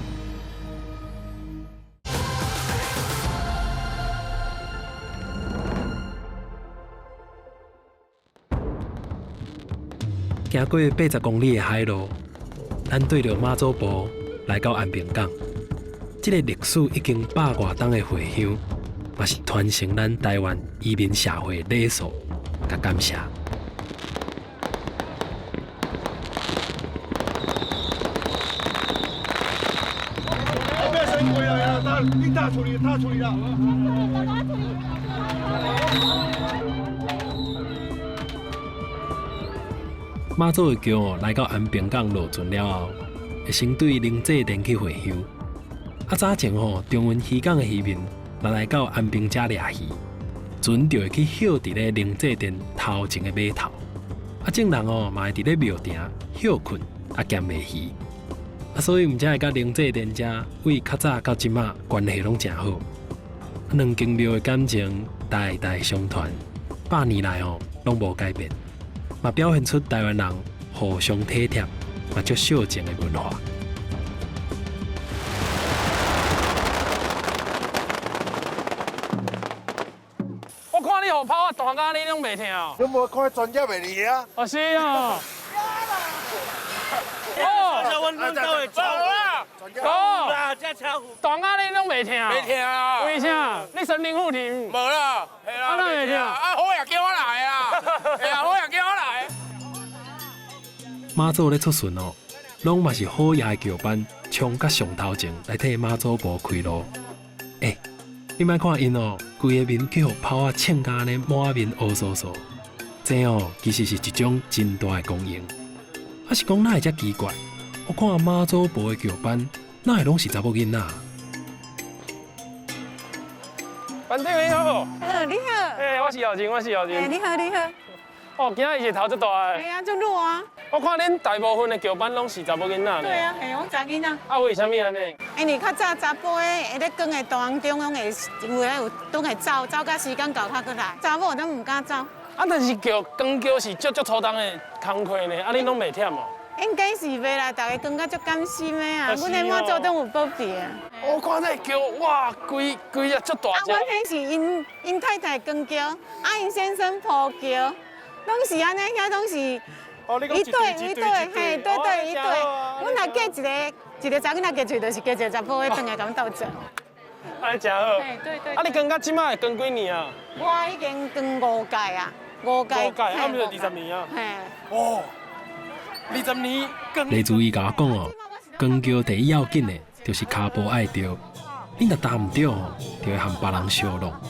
行過80公里的海路，咱對著媽祖婆來到安平港。這个歷史已經百外冬的回鄉，嘛是傳承咱台灣移民社會禮數佮感謝。媽祖的轎哦，來到安平港落船了後，會先對靈濟殿去回鄉。啊，早前吼，中雲漁港的漁民若來到安平遮掠魚，船就會去歇佇咧靈濟殿頭前的碼頭。啊，眾人哦嘛會佇咧廟埕歇睏，啊兼賣魚。啊，所以毋才會佮靈濟殿遮對較早到這馬關係攏誠好。兩間廟的感情代代相傳，百年來哦攏無改變。嘛表現出台灣人互相體貼、嘛足相情的文化。我看你予予拋啊大甲你攏袂疼？你無看專業的你啊？哦，是啊。哦，阮兜會走啦。哦，大甲你攏袂疼？袂疼啊。為啥？你神靈附體？無啦，係啦。啊，哪會疼？啊，好爺叫我來啊！係啊，好爺叫我來。媽祖咧出巡哦，攏嘛是好爺的轎班衝甲上頭前來替媽祖婆開路。欸，你莫看𪜶哦，規个面去予拋啊穿甲按呢滿面烏酥酥，這哦其實是一種真大的光榮。啊是講哪會遮奇怪？我看媽祖婆的轎班，哪會攏是查某囡仔？班長你好。你好。欸，我是姚靜，我是姚靜。欸，你好，你好。哦，今仔日日頭足大的。嘿啊，足熱啊。我看恁大部分的轎班攏是查某囡仔。對啊，嘿，攏查囡仔。啊，為啥物按呢？因為較早查埔的會咧光的當中，攏會有的有攏會走，走到時間到較閣來。查某攏毋敢走。啊，但是轎扛轎是足足粗重的工課呢，啊，恁攏袂忝哦？應該是袂啦，大家扛甲足甘心的啊。阮的媽祖都有保庇啊。我看這轎，哇，規規隻足大隻。啊，阮彼是𪜶太太扛轎，啊，𪜶先生抱轎，攏是按呢，遐攏是一對一對，嘿，對對一對。阮若嫁一個一個查囡仔嫁出去，就是嫁一個查埔的轉來共阮鬥做。按呢真好。嘿，對對。啊，你扛到這擺會扛幾年啊？我已經扛5屆啊，5屆。5屆，啊，毋就20年啊。嘿。哦。20年。黎主意共我講哦，扛轎第一要緊的，就是跤步愛對，你若踏毋對吼，就會和別人相弄。啊，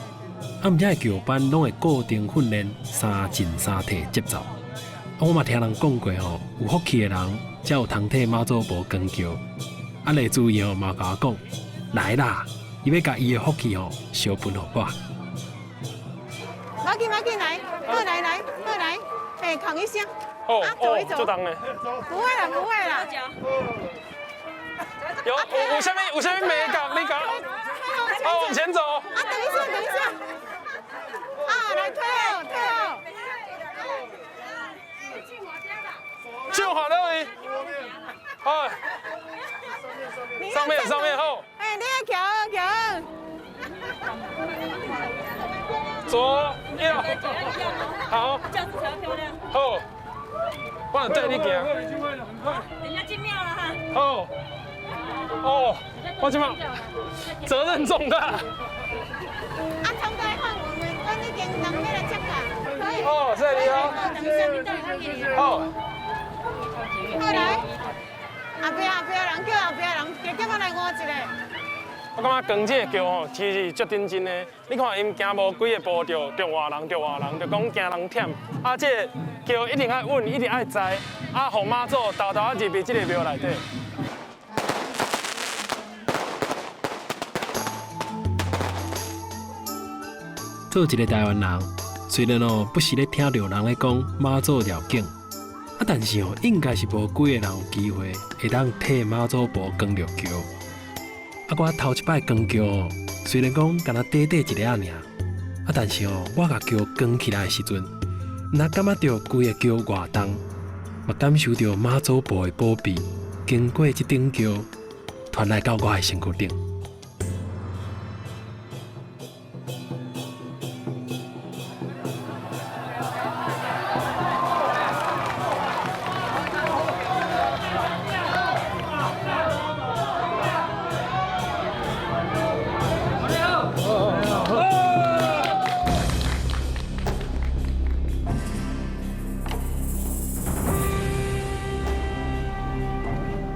毋遮的轎班攏會固定訓練三進三退節奏。我嘛聽人講過吼，有福氣的人才有通替媽祖婆扛轎。啊，黎主意吼嘛共我講，來啦，伊欲共伊的福氣吼相分予我。馬緊馬緊來，好來來好來，嘿，扛一下。哦哦，足重的。不會啦，不會啦。有有啥物有啥物眉角？你講。哦，往前走。啊，等一下，等一下。啊，來退後，退後。手放落去。哎。上面上面好。哎，你愛徛好徛好。左右。好。這樣子才漂亮。好。我帶你行。等下進廟了哈。哦。哦，我這馬責任重大。啊，從來換我們，阮已經人欲來接啦。可以。哦，謝謝你哦。好。好來，後壁後壁人叫後壁人，加減仔來換一個。我感覺扛這個轎吼，其實是足認真的。你看，𪜶行無幾個步就著換人，著換人，就講驚人忝。啊，這個轎一定愛穩，一定愛載，啊，予媽祖沓沓仔入去這個廟內底。做一個台灣人，雖然哦不時咧聽著人咧講媽祖繞境，啊，但是哦應該是無幾個人有機會會當替媽祖婆扛著轎。啊，我頭一擺扛轎哦，雖然講敢若短短一下仔爾，啊，但是哦，我共轎扛起來的時陣，若感覺著規个轎偌重，嘛感受著媽祖婆的保庇，經過這頂轎，傳來到我的身軀頂。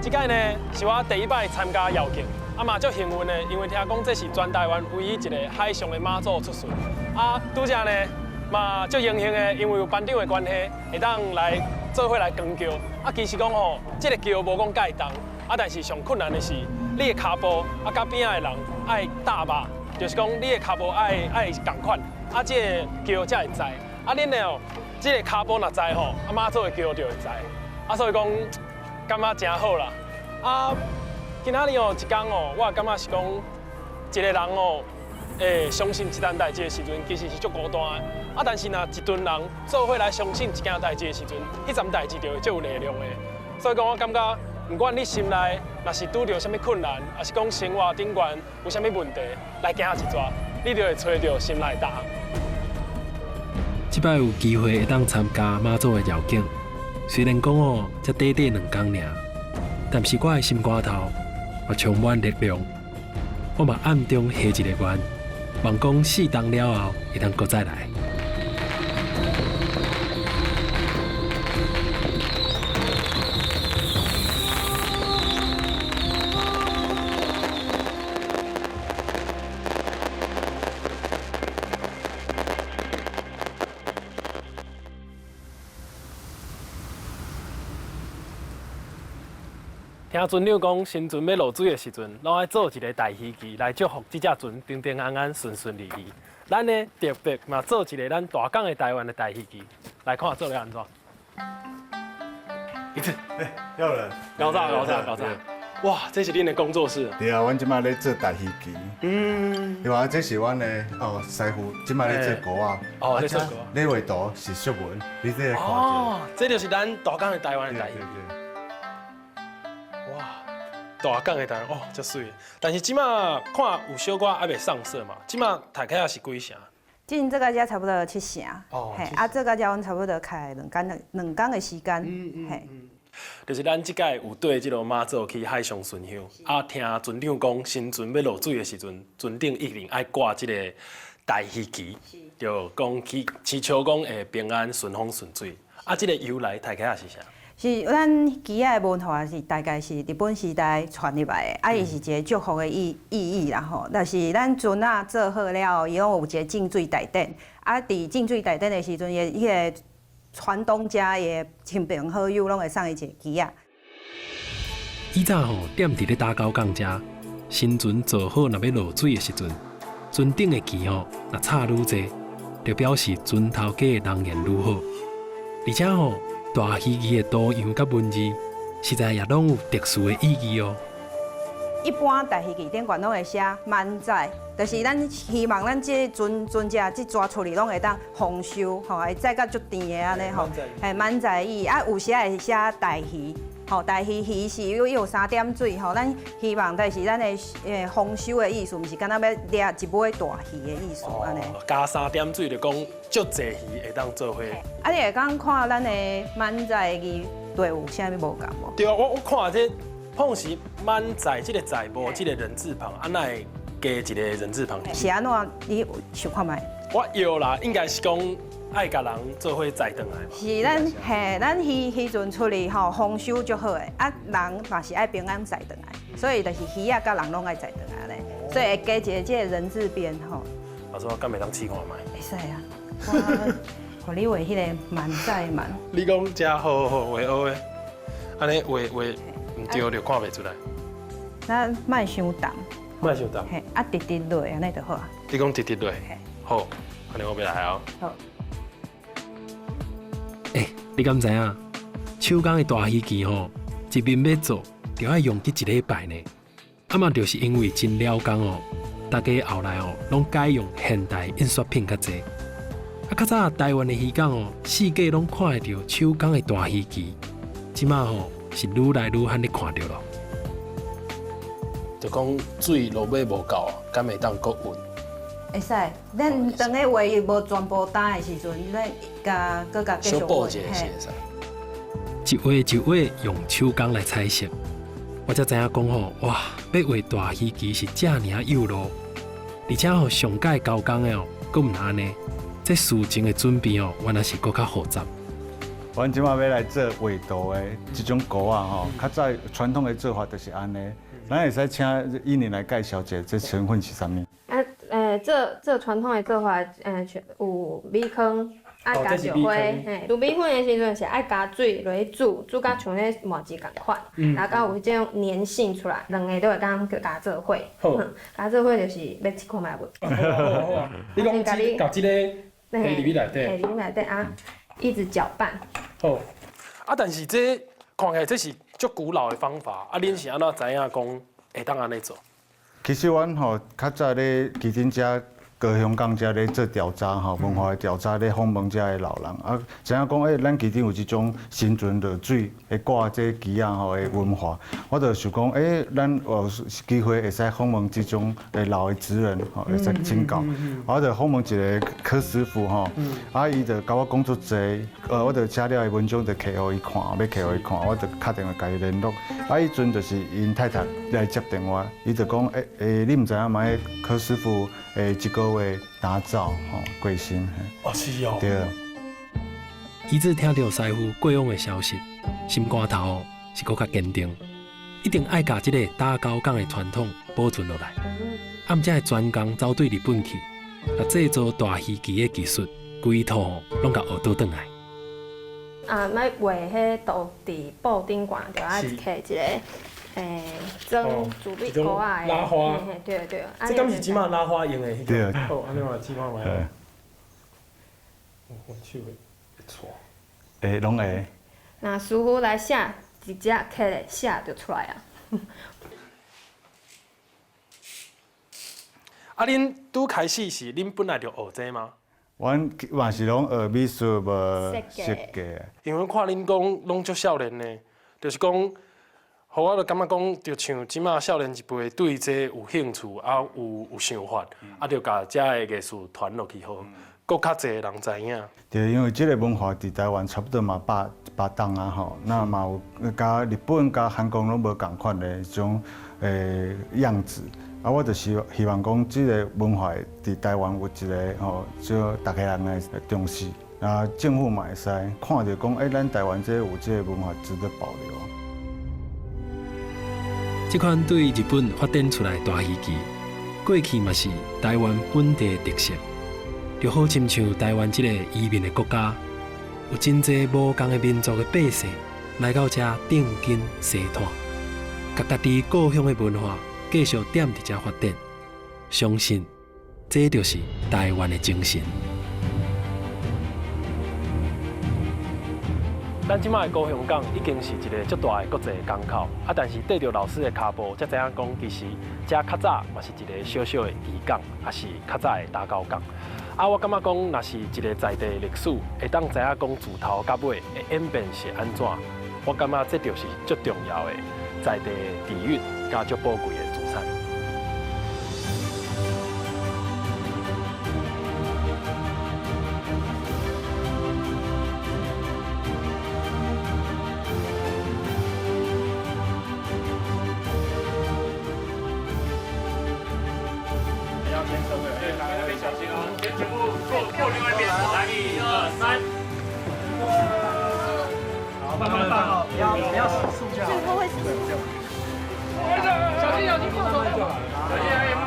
這擺呢是我第一擺參加繞境，啊嘛足幸運的，因為聽講這是全台灣唯一一個海上的媽祖出巡。啊，拄才呢嘛足榮幸的，因為有班長的關係，會當來做伙來扛轎。啊，其實講吼，這個轎無講蓋重，啊，但是上困難的是你的跤步啊，佮邊仔的人愛搭肉，就是講你的跤步愛仝款，啊，這個轎才會載。啊，恁的哦，這個跤步若載吼，啊媽祖的轎就會載。啊，所以講。感覺真好啦！啊，今仔日哦，一工哦，我感覺是講一個人哦，會相信一件代誌的時陣，其實是足孤單的。啊，但是若一群人做伙來相信一件代誌的時陣，彼陣代誌就會足有力量的。所以講，我感覺，不管你心內若是拄著啥物困難，抑是講生活頂懸有啥物問題，來行一逝，你就會揣著心內答案。這擺有機會會當參加媽祖的繞境，雖然講哦，才短短兩工爾，但是我的心肝頭嘛充滿力量。我嘛暗中許一个願，望講四冬了後會當閣再來。聽船長講，新船欲落水的時陣，攏愛做一个大魚旗來祝福這隻船平平安安、順順利利。咱呢特別嘛做一个咱大港的台灣的大魚旗，來看做咧按怎。一次，欸，要了，搞啥搞啥搞啥。哇，這是恁的工作室。對啊，阮這擺咧做大魚旗。對啊，這是阮的哦師傅，這擺咧做糕仔。哦，咧做糕仔。咧畫圖是淑文，你這個看。哦，這就是咱大港的台灣的大魚旗。哇，大港的台灣哦，足媠。但是這擺看有小可猶未上色嘛，這擺大概是幾成？進這個才差不多七成。哦。嘿，啊，這個才阮差不多開兩工的時間。嘿。就是咱這擺有綴這个媽祖去海上巡香，啊，聽船長講，新船欲落水的時陣，船頂一定愛掛這个大魚旗，就講去祈求講會平安順風順水。啊，這个由來大概是啥？是咱旗仔的文化是大概是日本時代傳入來的，啊，伊是一个祝福的意義啦吼。但是咱船仔做好了後，伊攏有一个浸水大典，啊，佇浸水大典的時陣，伊彼个船東家的親朋好友攏會送伊一个旗仔。以早吼，踮佇咧打狗港遮，新船做好若欲落水的時陣，船頂的旗吼若插愈濟，就表示船頭家的人緣愈好。而且吼，大魚旗的圖樣佮文字，實在也攏有特殊的意義哦。一般大魚旗頂懸攏會寫滿載，就是咱希望咱這船船隻這逝出去攏會當豐收，吼，會載甲足甜的按呢吼，嘿，滿載意。啊，有時會寫大魚，吼，大魚魚是有三點水，吼，咱希望就是咱的豐收的意思，毋是干焦欲掠一尾大魚的意思按呢。加三點水就講足濟魚會當做伙。啊，你會當看咱的滿載字對有啥物無仝無？對啊，我看這。碰是滿載這个載無這个人字旁，啊，哪會加一个人字旁？是按怎？你想看覓？我有啦，應該是講愛共人做伙載轉來。是咱嘿，咱漁船出去吼，豐收足好的，啊，人嘛是愛平安載轉來，所以就是魚仔佮人攏愛載轉來咧，所以會加一个這个人字邊吼。老師，我敢會當試看覓？會使啊，我予你畫彼个滿載滿。你講遮好好畫烏的，按呢畫畫。毋對，就看袂出來。咱莫傷重。莫傷重。嘿，啊，直直落按呢就好啊。你講直直落。好，按呢我欲來哦。好。欸，你敢知影？手工的大魚旗吼，一面欲做，就愛用去一禮拜呢。啊嘛，就是因為真了工哦，大家後來哦，攏改用現代印刷品較濟。啊，較早台灣的漁港哦，四界攏看會著手工的大魚旗，這馬吼。是愈來愈罕咧看著咯。就講水落尾無夠啊，敢會當閣運？會使，咱當咧畫伊無全部焦的時陣，咱共閣共繼續畫。小補一下是會使。一畫一畫用手工來彩色，我才知影講吼，哇，欲畫大魚旗是遮爾仔幼路，而且吼上蓋高工的哦，閣毋按呢，這事前的準備哦，原來是閣較複雜。阮這馬欲來做畫圖的這種糕仔吼，較早傳統的做法就是按呢。咱會使請伊玲來介紹一下這成分是啥物？啊，做傳統的做法，有米糠，愛加石花，嘿，煮米粉的時陣是愛加水落去煮，煮甲像咧麻糬仝款，然後有彼種黏性出來，兩个都會當加做伙，加做伙就是欲試看覓無？你講共這个下入去內底，下入去內底啊。一直攪拌。好，啊，但是這看起來這是足古老的方法，啊，恁是按怎知影講會當按呢做？其實阮吼較早咧旗頂遮高雄港遮咧做調查吼，文化的調查咧訪問遮的老人，啊，知影講，咱旗津有這種新船落水會掛這旗仔吼的文化，我就想講，咱有機會會使訪問這種的老的職人吼，會使請教。我就訪問一個柯師傅吼，啊，伊就共我講足濟，我就寫了的文章就摕予伊看，欲摕予伊看，我就敲電話共伊聯絡。啊，彼陣就是𪜶太太來接電話，伊就講，你毋知影嗎？柯師傅這個月打走吼過身。哦，是哦。對。伊子聽著師傅過往的消息，心肝頭是閣較堅定，一定愛共這個打鉤港的傳統保存落來。啊，毋才會專工走對日本去，共製造大魚旗的技術，規套攏共學倒轉來。啊，欲畫彼圖佇布頂懸，就愛摕一個裝茱美膏仔的拉花，對對。這敢是這馬拉花用的？對。好，按呢我來試看覓。我手會錯。會，攏會。若師傅來寫，直接揢咧寫就出來啊。啊，恁拄開始是恁本來就學這嗎？阮嘛是攏學美術，無設計。因為看恁講攏足少年的，就是講，予我就感覺講，就像這馬少年一輩對這有興趣，啊有想法，啊就共遮的藝術傳落去，予閣較濟人知影。對，因為這個文化佇台灣差不多嘛百檔啊吼，那嘛有佮日本、佮韓國攏無仝款的這種樣子。啊，我就是希望講，這個文化佇台灣有一個吼，就逐家人來重視，啊，政府嘛會使看著講，咱台灣這有這個文化值得保留。這款對日本發展出來的大魚旗，過去嘛是台灣本地的特色，就好親像台灣這個移民的國家，有真濟無仝的民族的百姓來到遮定根生湠，共家己故鄉的文化繼續踮佇遮發展，相信這就是台灣的精神。咱這馬的高雄港已經是一個足大的國際港口，啊，但是綴著老師的跤步，才知影講，其實遮較早嘛是一個小小的漁港，也是較早的打鉤港。啊，我感覺講，若是一個在地的歷史，會當知影講自頭到尾的演變是按怎，我感覺這就是足重要的在地的底蘊，佮足寶貴的資產。小心，小心，小心！